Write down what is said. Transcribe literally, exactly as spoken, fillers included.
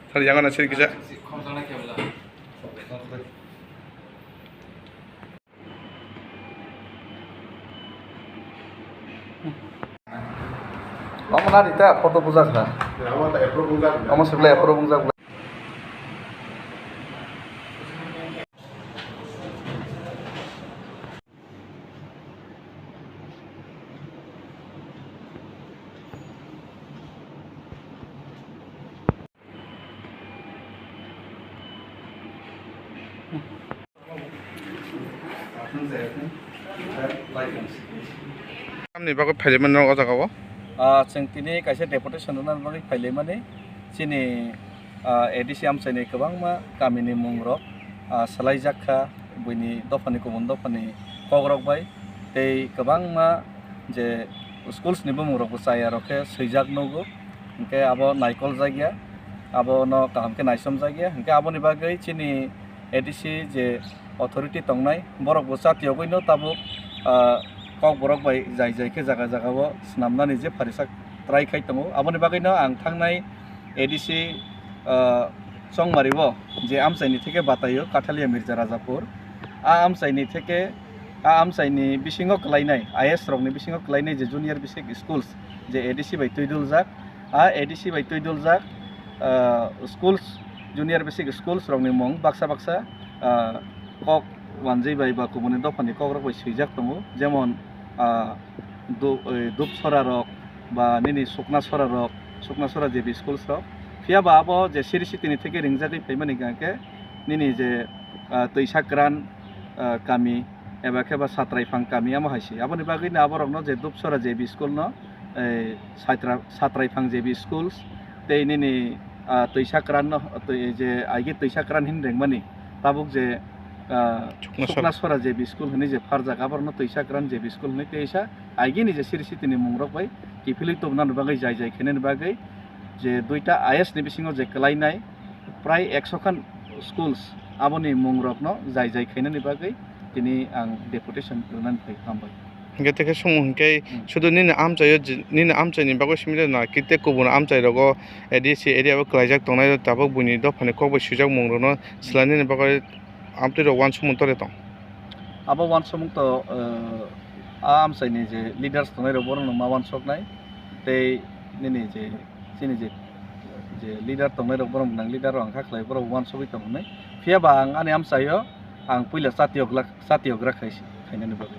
Sir, yang ana sir kisa. Omo na rita photo bujak ha. Omo se belai approve wngjak belai. Tamni bagwi phailaimani o jaga o? Ah, chwng tini kaisa deputation rwna bagwi phailaimani. Chini, ah, A D C amchaini kwbangma kamini mungrok, ah, swlaijak kha, buini dophani kubun dophani kokrok bai, tei kwbangma je schools ni bumungrokbo chayarok khe swijak nugo, hinkhe abo naikol jakya, abono kaham khe naisom jakya, hinkhe aboni bagwi chini A D C je authority tongnai, borokbo chatiyogwino tabuk, ah, kokborok bai jai jai khe jaga jaga o swnamnani je pharisa try khai tongo. Aboni bagwino ang thangnai A D C, ah, Chongmari o je amchaini theke bataio Kathalia Mirza Rajapur, a amchaini theke, a amchaini bisingo kwlainai, I S rokni bisingo kwlainai je junior basic schools je A D C bai twiduljak, a A D C bai twiduljak, ah, schools, junior basic schools rokni mung baksa baksa, ah, kok wanjwi bai ba kubuni dophani kokrok bai swijak tongo, jemon, ah, Du-, eh, Dupsora rok ba nini Suknasora rok, Suknasora J B schools rok. Phiya ba abo je Sri City ni theke ringjagwi phaimani hwnkhe nini je, ah, Twisakran, ah, kami eba khe ba Satraifang kami amo hai se. Aboni bagwi no aborokno je Dupsora J B school no, eh, Satra-, Satraifang J B schools tei nini, ah, Twisakran no, twi-, je aigi Twisakran hin rengmani tabuk je, ah, Suknasora. Suknasora J B school hinwi je pharjak, aborokno Twisakran J B school hinwi teisa aigini je Sri City ni mungrok bai kiphilwi tubunani bagwi jai jai khainani bagwi je duita I S ni bisingo je kwlainai prai ekso khan schools aboni mungrokno jai jai khainani bagwi tini ang deputation rwnani phai hambai. Hingke tei khe song hingke Hmm. sudu nini amchaio je, nini amchaini bagwi simi na kite kubun amchai rogo A D C area o kwlaijak tongnai tabuk buini dophani kok bai swijak mung rokno swlainani bagwi amtwi rok uansukmung tore tong. Abo uansukmung to, eh, a amchaini je leaders tongnai rok borok no ma uansuknai tei nini je chini je, je leader tongnai rok borok nang leader rok ang kha khlai borok uansugwi tong hwnwi. Phiya ba ang ani amchaio ang puila chatiyok lak-, chatiyok rak khai, khainani bagwi.